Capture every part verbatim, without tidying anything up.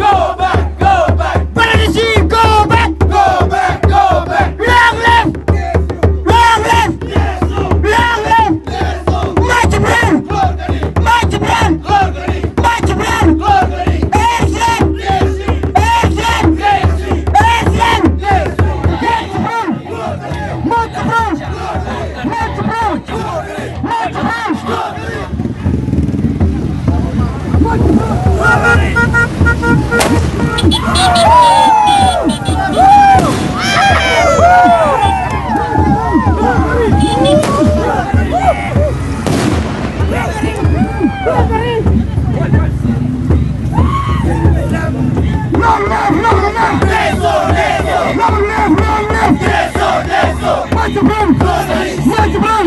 Go back, go back. Bangladeshi, go back. Go back, go back. Long live. Long live. Long live. March on. March on. March on. Asian. Asian. Asian. Asian. March on. March on. March on. March on. Long live, long live! Long live, long live! March on! March on! March on!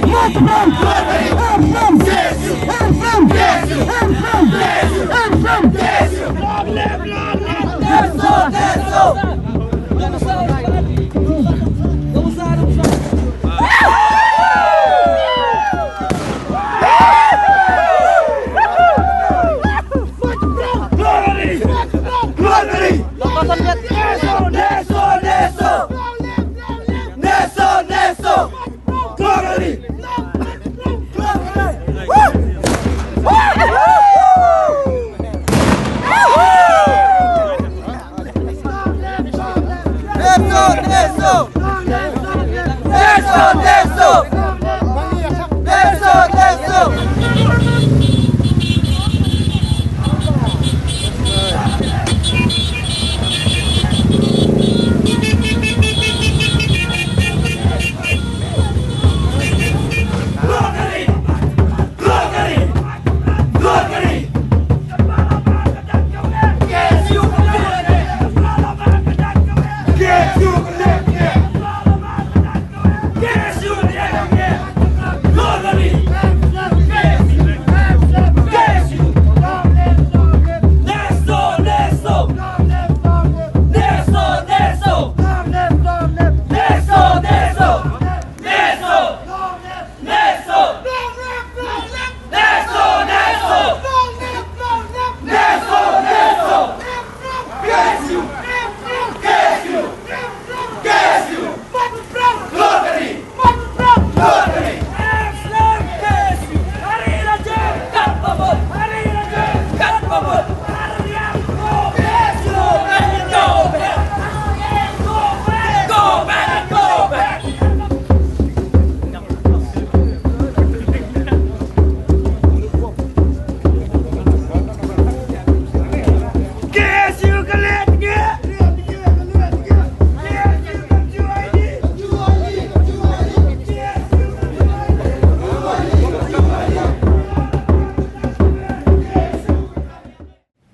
March on! Armed! Armed! Armed! Armed! Long live, long live! Glory! Glory! Neso, neso, neso! Neso, neso! Glory! Glory!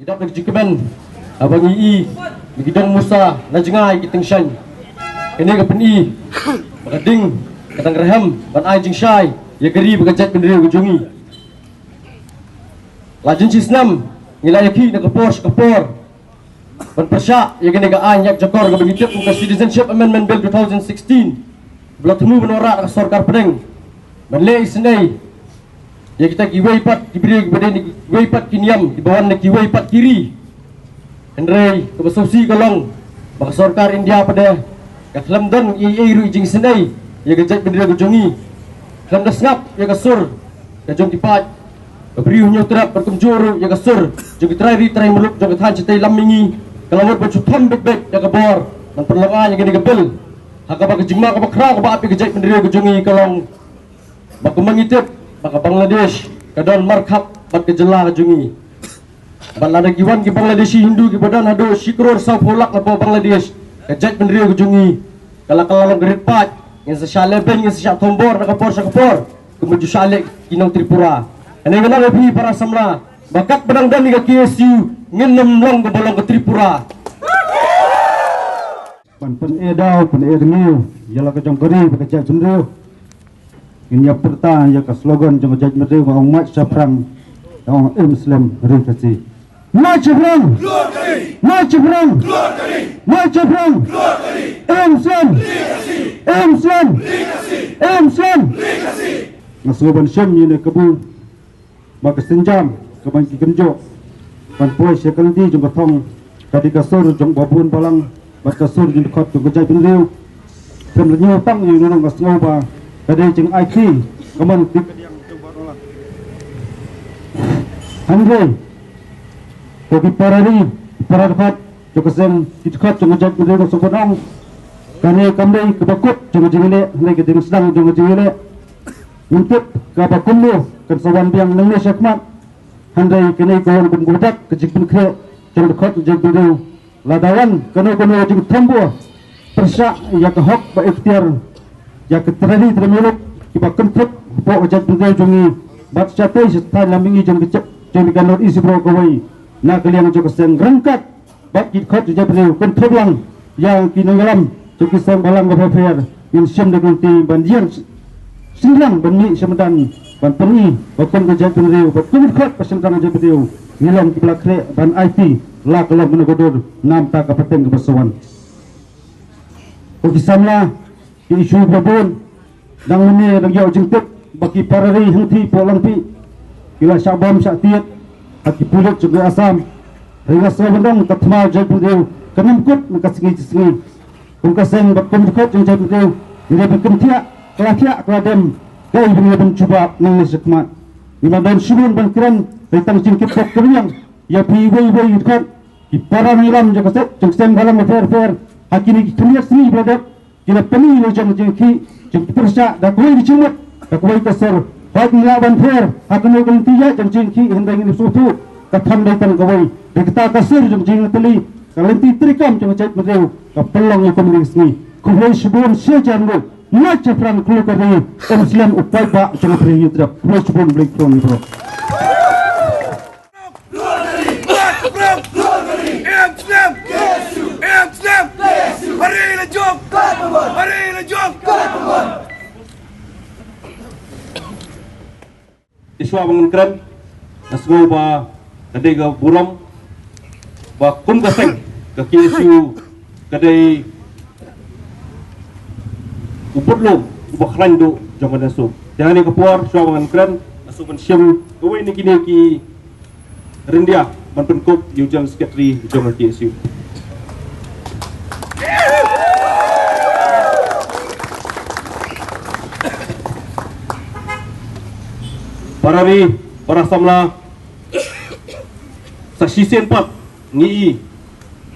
Dok ka jingkmen haba ngi i ba ki dong musa na jngai ki tyngshaiñ. Kane ka pyni ba ka ding ka dang rhem ban ai jingshai ïa ka ri bad ka jaitbynriew ka jong ngi. La jingshisnem ngi la ïakhih na ka por sha ka por ban pyrshah ïa kane ka aiñ ïakjakor kaba ngi tip kum ka Citizenship Amendment Bill two thousand sixteen, ba la thmu ban wanrah da ka sorkar pdeng ban leh isynei ïa kita kiwei pat ki briew kiba dei na kiwei pat ki niam kiba wan na kiwei pat ki ri. Hynrei kaba sngewsih ka long ba ka sorkar India pat de ka khlem don ei ei ruh i jingisynei ïa ka jaitbynriew ka jong ngi. Khlem da sngap ïa ka sur ka jong ki paid ka briew Hynñiewtrep bad kumjuh ruh ïa ka sur jong ki trai ri trai muluk jong ka thaiñ shatei lam mihngi, ka la mut ban shu thom beit beit ïa ka bor ban pynlong aiñ ïa kane ka bill. Ha kaba ka jingma kaba khraw kaba ap ïa ka jaitbynriew ka jong ngi ka long ba kumba ngi tip ba ka Bangladesh ka don markhap bad ka jylla ka jong ngi. Bad lada ki wan ki Bangladeshi Hindu kiba don haduh shi klur saw phew lak hapoh Bangladesh, ka jaitbynriew ka jong ngi ka la kylla long ka rit paid. Ngin sa shah lehbeiñ, ngin sa shah thombor na ka por sha ka por kumba ju shah leh ki nong Tripura. Kane nga ong ïa phi para samla ba katba dang don ïa ka K S U ngin nym long kumba long ka Tripura. Ban pyneh daw pyneh rngiew ïa la ka jong ka ri bad ka jaitbynriew, ngin ïa pyrta ïa ka slogan jong ka jaitbynriew, nga ong, Mait shaphrang, nga ong, im slem ri Khasi. Mait shaphrang, mait shaphrang, mait shaphrang, im slem, im slem, im slem. Nga sngewbha ban shem ïa kane ka bynta ba ka sienjam kaba ngi kynjoh ban poi sha ka lynti jong ka thong ka dei ka sur jong u babun balang bad ka sur jong u dkhot jong ka jaitbynriew. Khlem lynñiew tang ïa u nongïalam, nga sngew ba ka dei jingai khlieh ka mon ka diang jong baroh. Hynrei ko ki para ri, para dkhot jong ka seng, ki dkhot jong ka jaitbynriew, nga sngewbha ban ong, kane kam dei kaba kut jong ka jingïaleh, hynrei ka dei ka sdang jong ka jingïaleh. Ngim tip kaba kumno kan sa wan biang nangne shakhmat. Hynrei kane ka wan kum ka dak ka jingpynkhreh jong ka dkhot ka jaitbynriew. Lada wan kano kano ka jingthombor pyrshah ïa ka hok bad ikhtiar ïa ki trai ri trai muluk kiba kynthup hapoh ka jaitbynriew jong ngi bad shatei shatei lam mihngi jong ka jait, jong ka North East baroh kawei, na ka liang jong ka seng ryngkat bad ki dkhot jong ka jaitbynriew, kynthup lang ïa ki nongïalam jong ki seng bhalang bapher bapher, ngin shim da ka lynti ban ïeng shynrang ban mih sha madan ban pyni ba kum ka jaitbynriew bad kum ki dkhot ba shynrang ka jaitbynriew ngi long kiba la khreh ban aiti la ka lok mynno ka dur namar ka pateng kaba sa wan. Ko ki samla, ki issue ba bun dang mynne dang ïoh jingtip ba ki para ri hangtei hapoh Langpih ki la shah bom shah tied ha ki pulit jong ka Assam. Hynrei nga sngew ban ong ka thma jaitbynriew kan nym kut na ka sngi shi sngi. Kum ka seng bad kum dkhot jong jaitbynriew ngi dei ban kynthiah, ka la thiah ka la dem, kaei ba ngi dei ban jubab nangne shakhmat. Ngim don shibun ban kren, hynrei tang jingkit pok kyrïang ïa phi iwei iwei i dkhot, ki para nongïalam jong ka seng, jong ka seng bhalang bapher bapher, ha kine ki khyndiat sngi ba la dep, ki la pyni ïa la jong ka jingkhih, jong ka pyrshah da kawei ka jingmut, da kawei ka sur. Hooid ngi lah ban pher ha kano ka lynti ïa jong ka jingkhih, hynrei ngin sngewthuh ka thong dei tang kawei. Dei kata ka sur jong ka jingtylli, ka lynti treikam jong ka jaitbynriew ka pynlong ïa kane ka sngi. Khublei shibun, shi hajar nguh. Mait shaphrang khlur ka ri, im slem u paidbah jong ka Bri Hynñiewtrep. Khublei shibun, Blei khrong ïa baroh. Te shuwa ba ngan kren, nga sngew ba ka dei ka burom ba kum ka seng ka K S U ka dei u budlum uba khlaiñ duh jong ka nation. Te ha kane ka por shuwa ba ngan kren, nga sngew ban shim kawei na kine ki ryndia ban pynkup ïa u General Secretary jong ka K S U. Para ri, para samla, sa shisien pat ngi i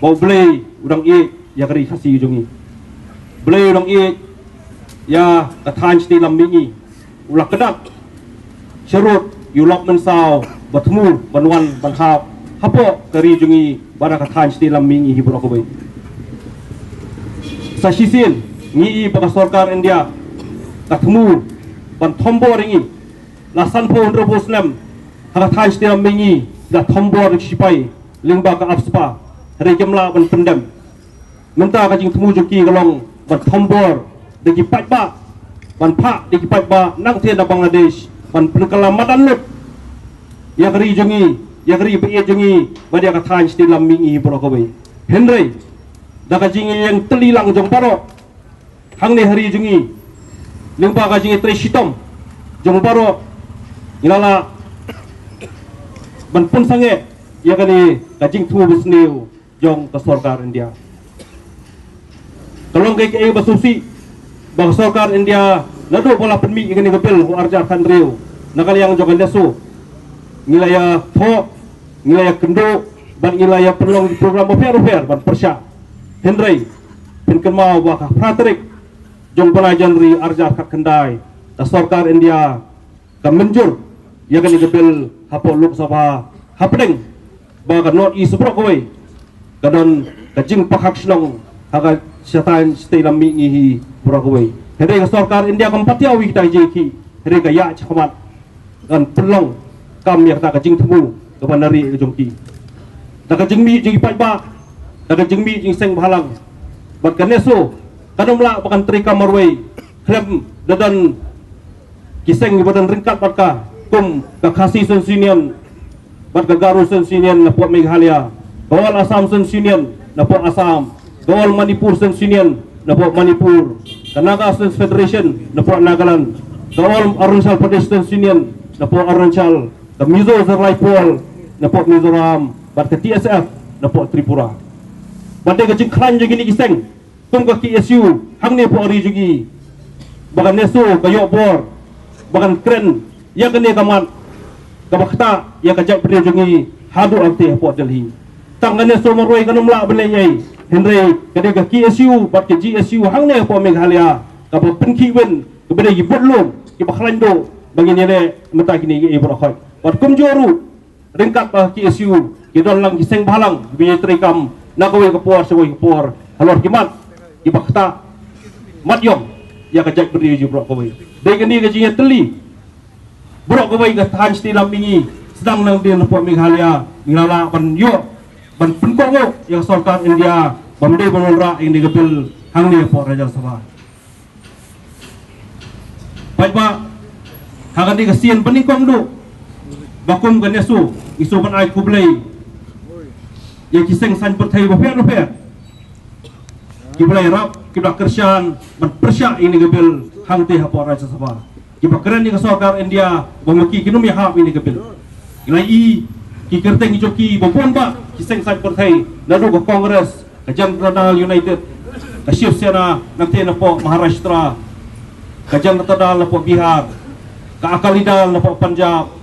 ba U Blei u dang ïeit ïa ka ri Khasi jong ngi. U Blei u dang ïeit ïa ka thaiñ shatei lam mihngi. U la kdap sharud ïa u lok mynsaw ba thmu ban wan ban hap hapoh ka ri jong ngi bad ha ka thaiñ shatei lam mihngi hi baroh kawei. Sa shisien ngi i ba ka sorkar India ka thmu ban thombor ïa ngi. La sanphew hynriewphew snem ha ka thaiñ shatei lam mihngi la thombor ïa ki shipai. lyngba ka AFSPA, hynrei kim lah ban pyndem. Mynta ka jingthmu jong ki ka long ban thombor da ki paidbah, ban phah da ki paidbah nangtei na Bangladesh, ban pynkylla madan lut ïa ka ri jong ngi, ïa ka ri ba ïeit jong ngi, bad ïa ka thaiñ Shnong Lam Mihngi baroh kawei. Hynrei da ka jingïeng tylli lang jong baroh hangne ha ri jong ngi, lyngba ka jingïatrei shitom jong baroh, ngi la lah ban pynsangeh ïa kane ka jingthmu basniew jong ka sorkar India. Ka long kaei kaei ba sngewsih ba ka sorkar India naduh ba la pynmih ïa kane ka bill ha u arhajar khathynriew, na ka liang jong ka NESO, ngi la ïa thoh, ngi la ïa kynduh, bad ngi la ïa pynlong ki program bapher bapher ban pyrshah. Hynrei phin kynmaw ba ka phra tarik jong u bnai January arhajar khatkhyndai, ka sorkar India ka mynjur ïa kane ka bill hapoh Lok Sabha, hapdeng ba ka North East baroh kawei ka don ka jingpakkhak shnong ha ka thaiñ Shnong Lam Mihngi hi baroh kawei. Hynrei ka sorkar India kam pat ïohi ïa kita ki jingïakhih, hynrei ka ïaid shakhmat ban pynlong kam ïa kata ka jingthmu kaba na ri jong ki. Da ka jingmih jong ki paidbah, da ka jingmih jong ki seng bhalang bad ka NESO, kan ym lah ba kan treikam marwei khlem da don ki seng kiba don ryngkat bad ka, kum ka Khasi Students' Union bad ka Garo Students' Union napoh Meghalaya, ka All Assam Students' Union napoh Assam, ka All Manipur Students' Union napoh Manipur, ka Naga Students' Federation napoh Nagaland, ka All Arunachal Pradesh Students' Union napoh Arunachal, ka Mizo Zalai Pawl napoh Mizoram, bad ka T S F napoh Tripura. Bad dei ka jingkhlaiñ jong kine ki seng, kum ka K S U hangne hapoh ri jong ngi, ba ka NESO ka ïoh bor ba kan kren ïa kane ka mat kaba ktah ïa ka jaitbynriew jong ngi haduh hangtei hapoh Delhi. Tang ka NESO marwei kan ym lah ban leh ei ei, hynrei ka dei ka K S U bad ka G S U hangne hapoh Meghalaya kaba pynkhih win, kaba dei ki budlum kiba khlaiñ duh ba ngin ïaleh mynta kine kiei baroh khoit. Bad kumjuh ruh ryngkat bad ka K S U ki don lang ki seng bhalang kiba ïatrei kam na kawei ka por sha kawei ka por halor ki mat kiba ktah, mat ïong ïa ka jaitbynriew jong baroh kawei. Dei kane ka jingïatylli baroh kawei ka thaiñ Shnong Lam Mihngi, sdang nangdien hapoh Meghalaya, ngi la lah ban ïoh ban pynkohnguh ïa ka sorkar India ba ym dei ban wanrah ïa kane ka bill hangne hapoh Rajya Sabha. Paidbah, ha kane ka sien banyngkong duh, ba kum ka NESO ngi shu ban ai khublei ïa ki seng saiñ pyrthei bapher bapher kiba la ïarap, kiba la kyrshan ban pyrshah ïa kane ka bill hangtei hapoh Rajya Sabha, kiba kren ïa ka sorkar India ba ma ki kin ym ïahap ïa kane ka bill. Ngi la ïohi ki kyrteng jong ki ba bun bah ki seng saiñ pyrthei, naduh ka Congress, ka Janata Dal United, ka Shiv Sena nangtei napoh Maharashtra, ka Janata Dal napoh Bihar, ka Akali Dal napoh Punjab,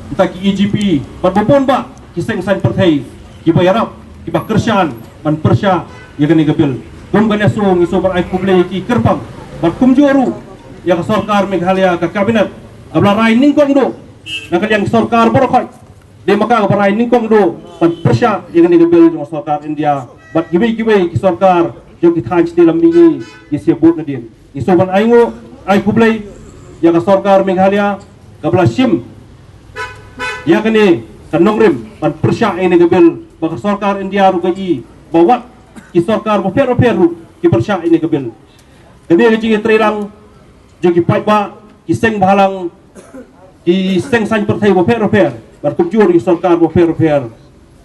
mynta ki E G P, bad ba bun bah ki seng saiñ pyrthei kiba ïarap, kiba kyrshan ban pyrshah ïa kane ka bill. Kum ka NESO ngi shu ban ai khublei ïa ki kyrpang, bad kumjuh ruh ïa ka sorkar Meghalaya, ka cabinet kaba la rai nyngkong duh, na ka liang sorkar baroh khoit, dei ma ka kaba rai nyngkong duh ban pyrshah ïa kane ka bill jong ka sorkar India bad kiwei kiwei ki sorkar jong ki thaiñ Shnong Lam Mihngi ki shu bud nadien. Ngi shu ban ai nguh, ai khublei ïa ka sorkar Meghalaya kaba la shim ïa kane ka nongrim ban pyrshah ïa kane ka bill, ba ka sorkar India ruh ka i ba wat ki sorkar bapher bapher ruh ki pyrshah ïa kane ka bill. Kane ka jingïatreilang jong ki paidbah, ki seng bhalang, ki seng saiñ pyrthei bapher bapher, bad kumjuh ki sorkar bapher bapher,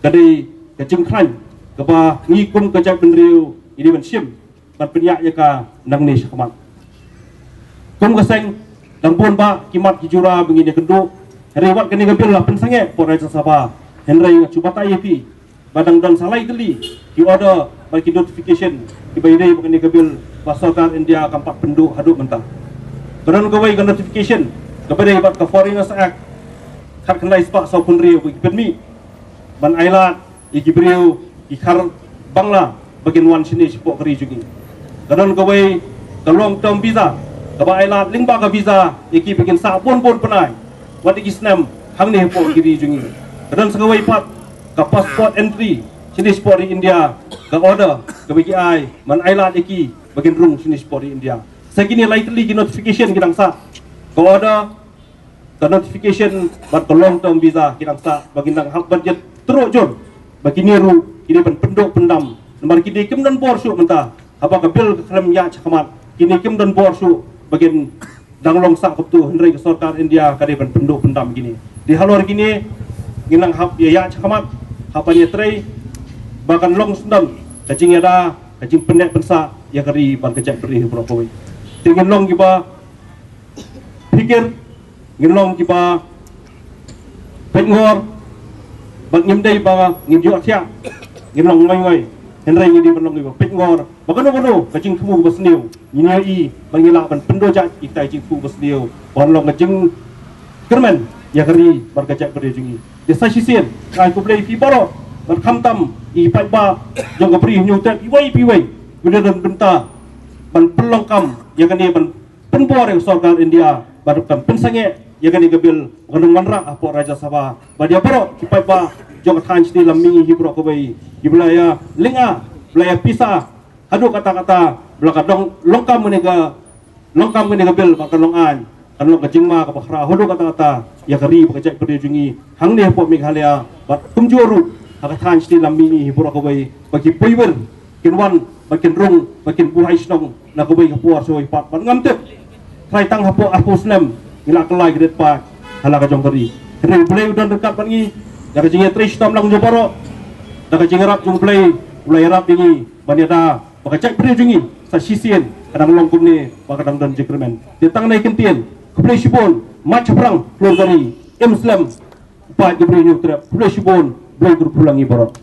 ka dei ka jingkhlaiñ kaba ngi kum ka jaitbynriew ngi dei ban shim ban pynïaid ïa ka nangne shakhmat. Kum ka seng, dang bun bah ki mat ki jura ba ngin ïakynduh, hynrei wat kane ka bill la pynsangeh hapoh Rajya Sabha, hynrei nga shu batai ïa phi ba dang don sa lai tylli ki order bad ki notification kiba ïadei bad kane ka bill ba sorkar India kam pat pynduh haduh mynta. Ka don kawei ka notification kaba dei bad ka Foreigners Act khatkhyndai spah sawphew hynriew ba ki pynmih ban ailad ïa ki briew ki khar Bangla ba kin wan shane shapoh ka ri jong ngi. Ka don kawei ka long term visa kaba ailad lyngba ka visa ïa ki ba kin sah bun bun bnai wat ïa ki snem hangne hapoh ka ri jong ngi. Ka don sa kawei pat ka passport entry shane shapoh ri India, ka order kaba ki ai ban ailad ïa ki ba kin rung shane shapoh ri India. Sa kine lai tylli ki notification ki dang sah, ka order, ka notification bad ka long term visa ki dang sah ba kin dang hap budget Tyrwa jur ba kine ruh ki dei ban pynduh pyndam, namar kine kim don bor shuh mynta. Haba ka bill ka khlem ïaid shakhmat, kine kim don bor shuh ba kin dang long sah kumtu, hynrei ka sorkar India ka dei ban pynduh pyndam kine. Dei halor kine ngin nang hap ïa ïaid shakhmat, hap ban ïatrei ba kan long sdang ka jingïada, ka jingpyneh pynsah ïa ka ri bad ka jaitbynriew baroh kawei. Te ngin long kiba phikir, ngin long kiba peit ngor, bad ngim dei ba ngin ïoh thiah, ngin long ngoi ngoi. Hynrei ngin dei ban long kiba peit ngor ba kano kano ka jingthmu ba sniew ngin ïohi ba ngin lah ban pynduh jait ïa kita ki jingthmu ba sniew ban long ka jingkyrmen ïa ka ri bad ka jaitbynriew jong ngi. Te sa shisien nga ai khublei ïa phi baroh, bad khamtam ïa ki paidbah jong ka Bri Hynñiewtrep iwei pa iwei, ba don bynta ban pynlong kam ïa kane, ban pynbor ïa ka sorkar India ba kan pynsangeh ïa kane ka bill, ba kan wanrah hapoh Rajya Sabha. Bad ïa baroh ki paidbah jong ka thaiñ Shnong Lam Mihngi hi baroh kawei, kiba la ïa lynga, ba la ïa pisa haduh katta katta, ba la ka dang long kam kane ka, long kam kane ka bill, ba kan long aiñ, kan long ka jingma kaba khraw haduh katta katta ïa ka ri bad ka jaitbynriew jong ngi hangne hapoh Meghalaya. Bad kumjuh ruh ha ka thaiñ Shnong Lam Mihngi hi baroh kawei, ba ki paidbah kin wan, ba kin rung, ba kin buh ai shnong na kawei ka por sha kawei pat. Bad ngam tip, trai tang hapoh arphew snem ngi la kylla ki rit paid ha la ka jong ka ri. Hynrei U Blei u don ryngkat bad ngi. Ïa ka jingïatrei shitom lang jong baroh, da ka jingïarap jong U Blei, U Blei ïarap ïa ngi ban ïada ba ka jaitbynriew jong ngi sa shisien ka dang long kumne, ba ka dang don jingkyrmen. Te tang nai kyntien, khublei shibun, mat shaphrang hlur ka ri, im slem. Paid ka Bri Hynñiewtrep, khublei shibun, Blei kyrkhu lang ïa baroh.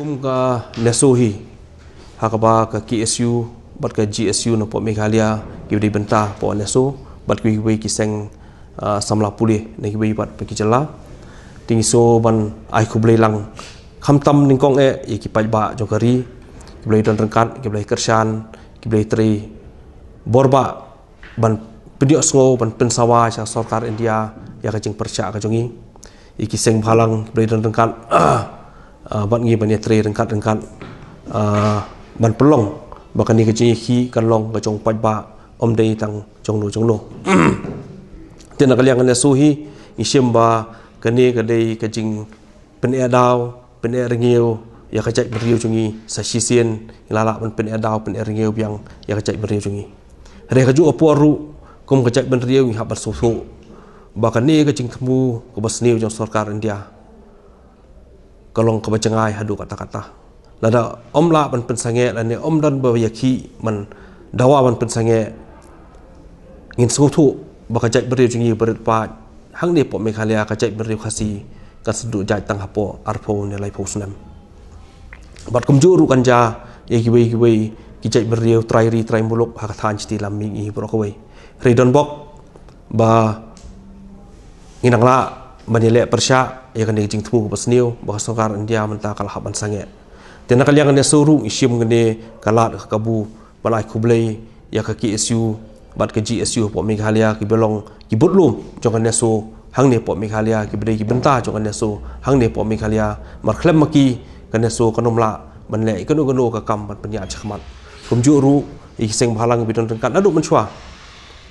Kum ka NESO hi, ha kaba ka KSU bad ka GSU na poh Meghalaya ki dei bynta poh NESO, bad kiwei kiwei ki seng, ah, samla pule na kiwei pat ba ki jylla. Te ngi sngew ban ai khublei lang khamtam nyngkong eh ïa ki paidbah jong ka ri, kiba la don ryngkat, kiba la kyrshan, kiba la trei bor ba ban pynïohsngew, ban pynsawa sha sorkar India ïa ka jingpyrshah ka jong ngi. Ïa ki seng bhalang kiba la don ryngkat, ah, bad ngi ban ïatrei ryngkat ryngkat, ah, ban pynlong ba kane ka jingïakhih kan long ka jong paidbah, ym dei tang jong no jong no. Te na ka liang ka NESO hi, ngi shim ba kane ka dei ka jing pyneh daw, pyneh rngiew ïa ka jaitbynriew jong ngi. Sa shisien ngi la lah ban pyneh daw, pyneh rngiew biang ïa ka jaitbynriew jong ngi. Hynrei kajuh ka por ruh, kum ka jaitbynriew ngi hap ban sngewthuh ba kane ka jingthmu kaba sniew jong sorkar India ka long kaba jngai haduh katta katta. Lada ym lah ban pynsangeh, lane ym don ba ïakhih ban dawa ban pynsangeh, ngin sngewthuh ba ka jaitbynriew jong ngi barit paid hangne poh Meghalaya, ka jaitbynriew Khasi, kan sa duh jait tang hapoh arphew ne laiphew snem. Bad kumjuh ruh kan jia ïa kiwei kiwei ki jaitbynriew trai ri trai muluk ha ka thaiñ Shnong Lam Mihngi baroh kawei. Hynrei don bok ba ngin nang lah ban ïaleh pyrshah ïa kane ka jingthmu kaba sniew ba ka sorkar India mynta ka la hap ban sangeh. Te na ka liang ka NESO ruh ngi shim kane ka lad ka kabu ban ai khublei ïa ka KSU bad ka GSU hapoh Meghalaya, kiba long ki budlum jong ka NESO hangne poh Meghalaya, kiba dei ki bynta jong ka NESO hangne poh Meghalaya. Mar khlem ma ki, ka NESO kan ym lah ban leh ïa kano kano ka kam ban pynïaid shakhmat. Kumjuh ruh ïa ki seng bhalang ba don ryngkat naduh mynshuwa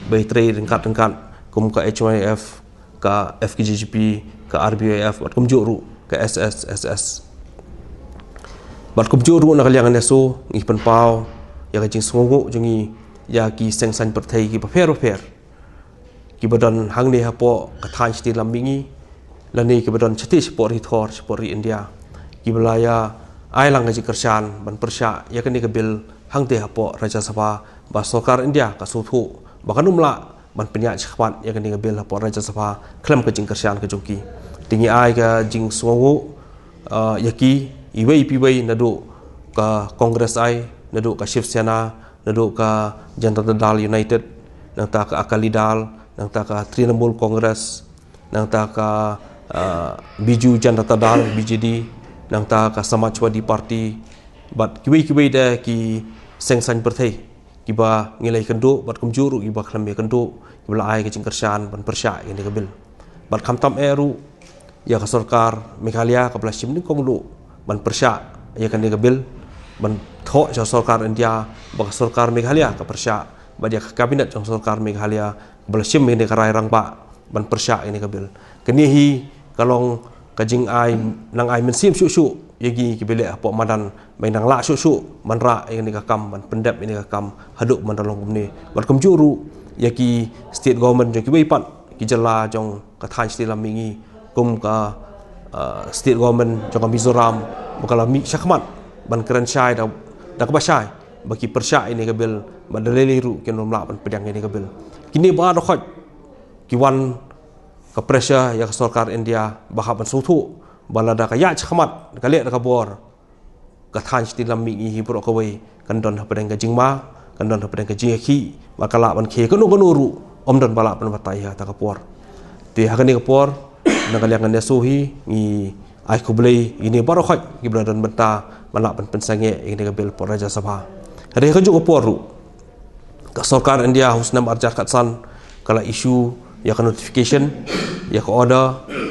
ba ïatrei ryngkat ryngkat, kum ka HYF, ka FKJGP, ka RBYF, bad kumjuh ruh ka SSSS. Bad kumjuh ruh na ka liang ka NESO ngi pynpaw ïa ka jingsngewnguh jong ngi ïa ki seng saiñ pyrthei kiba pher bapher, kiba don hangne hapoh ka thaiñ Shnong Lam Mihngi, lane kiba don shatei shapoh ri Thor, shapoh ri India, kiba la ïa ai lang ka jingkyrshan ban pyrshah ïa kane ka bill hangtei hapoh Rajya Sabha, ba sorkar India ka sngewthuh ba kan ym lah ban pynïaid shakhmat ïa kane ka bill hapoh Rajya Sabha khlem ka jingkyrshan ka jong ki. Te ngi ai ka jingsngewnguh, ah, ïa ki iwei pa iwei, naduh ka Congress ai, naduh ka Shiv Sena, naduh ka Janata Dal United, nangta ka Akali Dal, nangta ka Trinamool Congress, nangta ka, ah, Biju Janata Dal, BJD, nangta ka Samajwadi Party, bad kiwei kiwei de ki seng saiñ pyrthei kiba ngi la ïakynduh, bad kumjuh ruh kiba khlem ïakynduh, kiba la ai ka jingkyrshan ban pyrshah ïa kane ka bill. Bad khamtam eh ruh ïa ka sorkar Meghalaya kaba la shim nyngkong luh ban pyrshah ïa kane ka bill, ban thoh sha sorkar India ba ka sorkar Meghalaya ka pyrshah, bad ïa ka cabinet jong sorkar Meghalaya kaba la shim ïa kane ka rai rangbah ban pyrshah ïa kane ka bill. Kane hi ka long ka jingai, nang ai mynsiem shuh shuh ïa ki, ki ba leh hapoh madan, ba nang lah shuh shuh ban rah ïa kane ka kam, ban pyndep ïa kane ka kam haduh ban da long kumne. Bad kumjuh ruh ïa ki state government jong kiwei pat ki jylla jong ka thaiñ Sri Lam Mihngi, kum ka, uh, state government jong ka Mizoram, ba ka la mih shakhmat ban kren shai da, da kaba shai ba ki pyrshah ïa kane ka bill, bad da lei lei ruh kin ym lah ban pdiang ïa kane ka bill. Kine baroh khoit ki wan ka pressure ïa ka sorkar India ba hap ban sngewthuh ba lada ka ïaid shakhmat, ka leh da ka bor, ka thaiñ Sri Lam Mihngi hi baroh kawei kan don hapdeng ka jingma, kan don hapdeng ka jingïakhih, ba ka lah ban khie kano kano ruh, ym don ba lah ban batai ha kata ka por. Te ha kane ka por, na ka liang ka NESO hi ngi ai khublei ïa kine baroh khoit ki ba la don bynta ban lah ban pynsangeh ïa kane ka bill hapoh Rajya Sabha. Hynrei ha kajuh ka por ruh, ka sorkar India ha u snem arhajar khatsan ka la issue ïa ka notification, ïa ka order,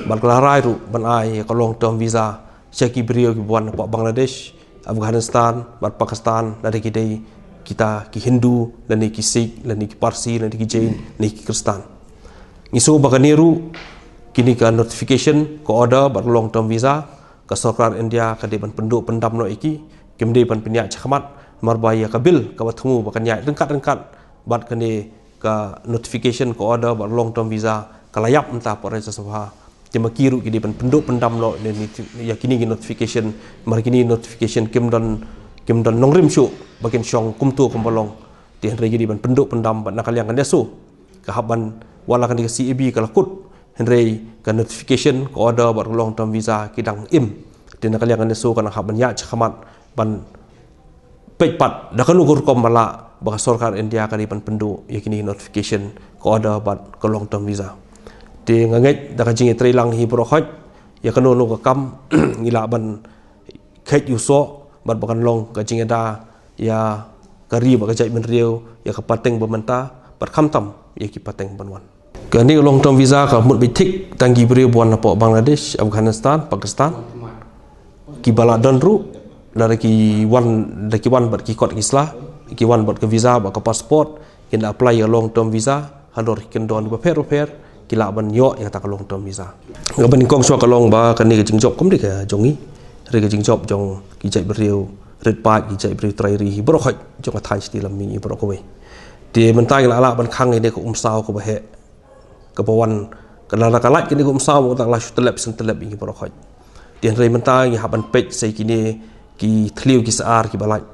bad ka la rai ruh ban ai ïa ka long term visa sha ki briew ki ba wan hapoh Bangladesh, Afghanistan bad Pakistan, lada ki dei kita ki Hindu, lane ki Sikh, lane ki Parsi, lane ki Jain, lane ki Khristan. Ngi sngew ba kane ruh, kine ka notification, ka order bad ka long term visa, ka sorkar India ka dei ban pynduh pyndam noh ïa ki, kim dei ban pynïaid shakhmat. Namar ba ïa ka bill kaba thmu ba kan ïaid ryngkat ryngkat bad kane ka notification, ka order bad long term visa ka la ïap mynta hapoh Rajya Sabha. Te ma ki ruh ki dei ban pynduh pyndam noh ïa kine ki notification. Namar kine notification kim don, kim don nongrim shuh ba kin shong kumto kumba long. Te hynrei ki dei ban pynduh pyndam, bad na ka liang ka NESO ka hap ban, wat la kane ka C A B ka la kut, hynrei ka notification, ka order bad ka long term visa ki dang im. Te na ka liang ka NESO kan hap ban ïaid shakhmat ban peit pat da kano ka rukom ba lah ba ka sorkar India ka dei ban pynduh ïa kine notification, ka order bad ka long term visa. Te nga ngeit da ka jingïatreilang hi baroh khoit, ïa kano kano ka kam ngi lah ban kheit ïa u soh, bad ba kan long ka jingïada ïa ka ri bad ka jaitbynriew, ïa ka pateng ba mynta bad khamtam ïa ki pateng ban wan. Kane ka long term visa ka mut beit thik tang ki briew ba wan hapoh Bangladesh, Afghanistan, Pakistan, ki ba la don ruh, lada ki wan, da ki wan bad ki kot ki sla, ki wan bad ka visa bad ka passport, kin da apply ïa long term visa halor ki kyndon ba pher ba pher, ki lah ban ïoh ïa kata ka long term visa. Kaba nyngkong shuwa ka long ba kane ka jingjop kam dei ka jong ngi, hynrei ka jingjop jong ki jaitbynriew rit paid, ki jaitbynriew trai ri hi baroh khoit jong ka thaiñ Sri Lam Mihngi baroh kawei. Te mynta ngi la lah ban khang ïa kane ka umsaw kaba heh, kaba wan, ka la, ka lait kane ka umsaw, ka la shu tyllep shen tyllep ïa ngi baroh khoit. Te hynrei mynta ngi hap ban peit sa ïa kine ki thliew ki sar ki ba lait.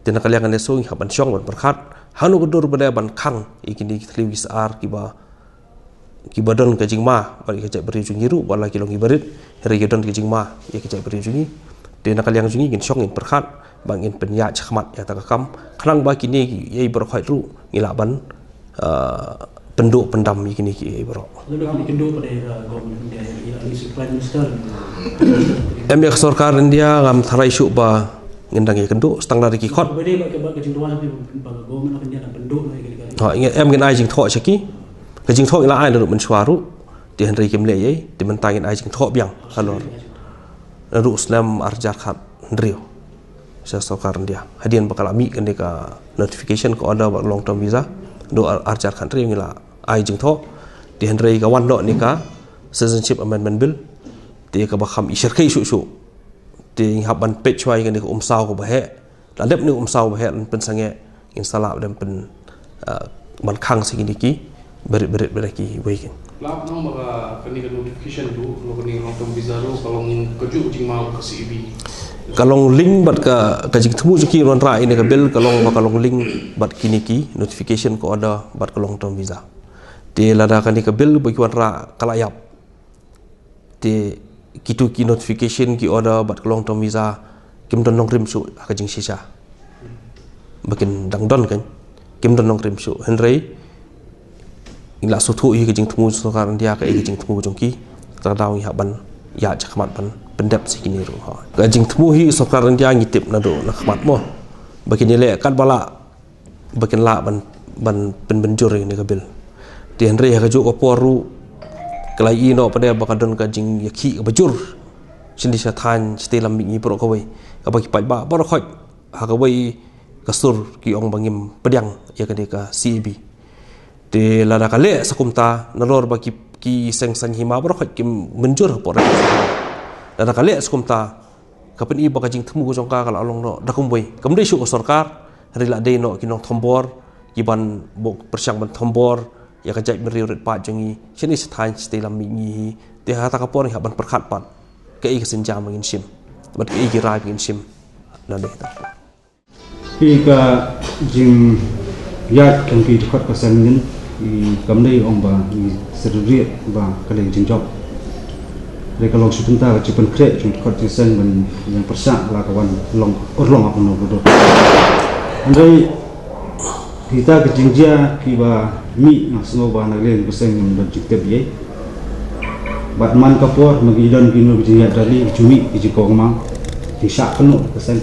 Te na ka liang ka NESO ngi hap ban shong ban pyrkhat hangno ka dur ba dei ban khang ïa kine ki thliew ki sar ki ba, ki ba don ka jingma bad ïa ka jaitbynriew jong ngi ruh, wat la ki long ki ba rit, hynrei ki don ka jingma ïa ka jaitbynriew jong ngi. Te na ka liang jong ngi ngin shong ngin pyrkhat ba ngin pynïaid shakhmat ïa kata ka kam, khnang ba kine kiei baroh khoit ruh ngi lah ban, ah, pynduh pyndam ïa kine kiei baroh. Lada kine ki duh pat ïa ka government India, ïa, ïa, ïa Prime Minister. Em, ïa ka sorkar India ngam tharai shuh ba ngin dang ïakynduh, tang lada ki khot. Ba dei ba ka, ba ka jingdawa ba ka government of India dang pynduh noh ïa kine ki. Ha, em, ngin ai jingthoh sha ki. Ka jingthoh ngi la ai naduh mynshuwa ruh. Te hynrei kim leh ei, te mynta ngin ai jingthoh biang halor. Naduh u snem arhajar khathynriew sha sorkar India, hadien ba ka la mih kane ka notification, ka order bad long term visa. Naduh ar, arhajar khathynriew ngi la ai jingthoh. Te hynrei ka wan noh kane ka Citizenship Amendment Bill, te kaba kham i shyrkhei shuh shuh. Te ngi hap ban peit shuwa ïa kane ka umsaw kaba heh. La dep kane ka umsaw ba heh, la pynsangeh, ngin sa lah ban pyn, ah, ban khang sa kine ki barit barit barit kiwei ki. Lah ban ong ba ka, kane ka notification ruh, kane ka long term visa ruh, ka long kajuh ka jingma ka C A B. Ka long link bad ka, ka jingthmu jong ki ban wanrah ïa kane ka bill, ka long ba ka long link bad kine ki notification, ka order bad ka long term visa. Te lada kane ka bill ba ki wanrah ka la ïap, te kito ki notification, ki order bad ka long term visa kim don nongrim shuh ha ka jingshisha. Ba kin dang don kan, kim don nongrim shuh. Hynrei ngi la sngewthuh ïa ka jingthmu sorkar India, kaei ka jingthmu jong ki. Kata ka daw ngi hap ban ïaid shakhmat ban pyndep sa ïa kine ruh. Ha, ka jingthmu hi sorkar India ngi tip naduh na khmat mo ba kin ïaleh katba lah ba kin lah ban, ban pynbynjur ïa kane ka bill. Te hynrei ha kajuh ka por ruh ka la ïohi noh pat de ba ka don ka jingïakhih kaba jur shane sha thaiñ shatei lam mihngi baroh kawei, kaba ki paidbah baroh khoit ha kawei ka sur ki ong ba ngim pdiang ïa kane ka C A B. Te lada ka leh sa kumta, nalor ba ki, Ki seng saiñ hima baroh khoit kim mynjur ha por. Lada ka leh skumta, ka pyni ba ka jingthmu ka jong ka ka la long noh da kumwei. Kam dei shuh ka sorkar, hynrei la dei noh ki nongthombor, ki ban buh pyrshang ban thombor ïa ka jaitbynriew rit paid jong ngi. Shane sha thaiñ shatei lam mihngi hi. Te ha kata ka por ngi hap ban pyrkhat pat kaei ka sienjam ba ngin shim bad kaei ki rai ba ngin shim. Lane ta. Phi ka jingïaid jong phi dkhot ka seng ngin, i kam dei ong ba i syrried ba ka dei jingjop. Dei ka long shu kumta ka jingpynkhreh jong dkhot jong seng ban ïeng pyrshah la ka wan long urlong ap no do. Hynrei kita ka jingjia kiba mih nga sngew ba na liang ka seng ngam don jingtip ïa. Bad man ka por ma ki don ki no ki jingïaid rally ki jingmih ki jingkong mang jingshah kynnoh ka seng.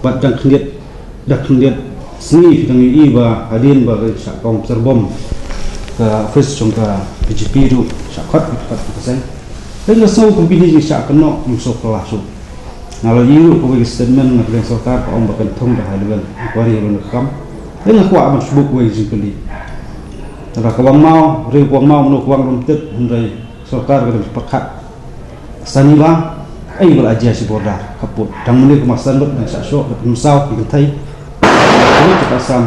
Bad dang khyndiat, dang khyndiat sngi phi dang ïohi ba hadien ba ka shah kong pynserbom ka office jong ka B J P ruh shah khot khot ka seng. Te nga sngew kum kine jingshah kynnoh ngam sngew phylla shuh. Nga la ïohi ruh kawei ka statement na ka liang sorkar ka ong ba kan thung da high level inquiry ha ka kam. Te nga kwah ban shu buh kawei ka jingkylli. Lada ka wang maw, riew ka wang maw, mano ka wang ruh ym tip, hynrei sorkar ka dang pyrkhat. Sani ba, ei ba la jia shi border, ka put. Dang mynne ka Mawsynram dang shah shoh, dang pynsaw, ki kynthei. Ka put ka Assam,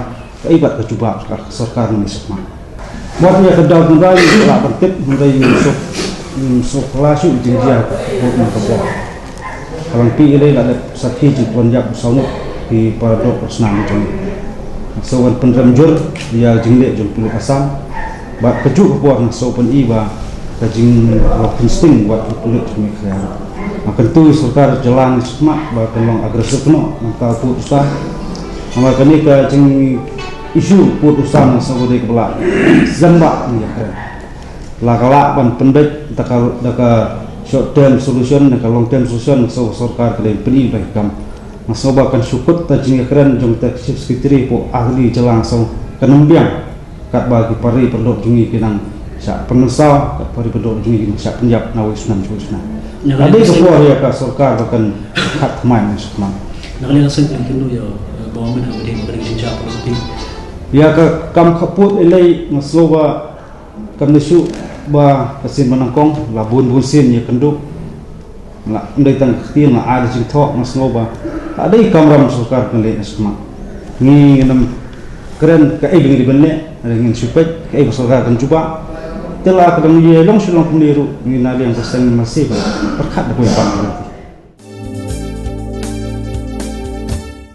ei ba ka jubab ka sorkar mynne suk ma. Wat ïa ka daw kynrai, la ban tip, mynta ïa suk, ïa suk la shu jingjia, ka put na ka border. Ka lang pi ilei la dep sakhi jingpynjah u saw ngut, ki para doh para snam jong ngi. Sa wan pynrem jur ïa ka jingleh jong pulit Assam. Bad kajuh ka por nga sngew pyni ba ka jinglong pynshong wat u pulit jong ngi ka ïa. Nga kyntu ïa sorkar jylla ngi sngewkhmat ba kan long aggressive noh nangta pud u sam. Namar kane ka jing issue pud u sam nga sngew dei kaba lah slem bha ngi ïa kren. La ka lah ban pynbeit da ka, da ka short term solution, da ka long term solution, nga sngew ba sorkar ka dei pyni ba ïa kam. Nga sngew ba kan shu kut ta jingïakren jong ta Chief Secretary hapoh Ahli jylla, nga sngew kan ym biang. Katba ki pari pyrdoh jong ngi ki nang shah pynsaw, kat pari pyrdoh jong ngi ki nang shah pynïap na wei snem sha wei snem. Ïa, ka dei ka por ïa ka sorkar ba kan khat thymmai na sha thymmai. Na ka liang ka seng ka dei kynduh ïa, eh, government ha ka dei ka dei ka jingjia pyrdoh. Ïa ka kam khappud ilei nga sngew ba kam dei shuh ba ka sien ba nyngkong, la bun bun sien ïa kynduh. La ym dei tang ka ktien, la ai da jingthoh, nga sngew ba ka dei kamram sorkar kan leh na sha thymmai. Ngi ngin ym kren kaei ba ngi dei ban leh, ngin shu peit kaei ba sorkar kan jubab. Te la ka dang ïa long shu long kumne ruh, ngi na liang ka seng ngin masi ba pyrkhat da kawei pat.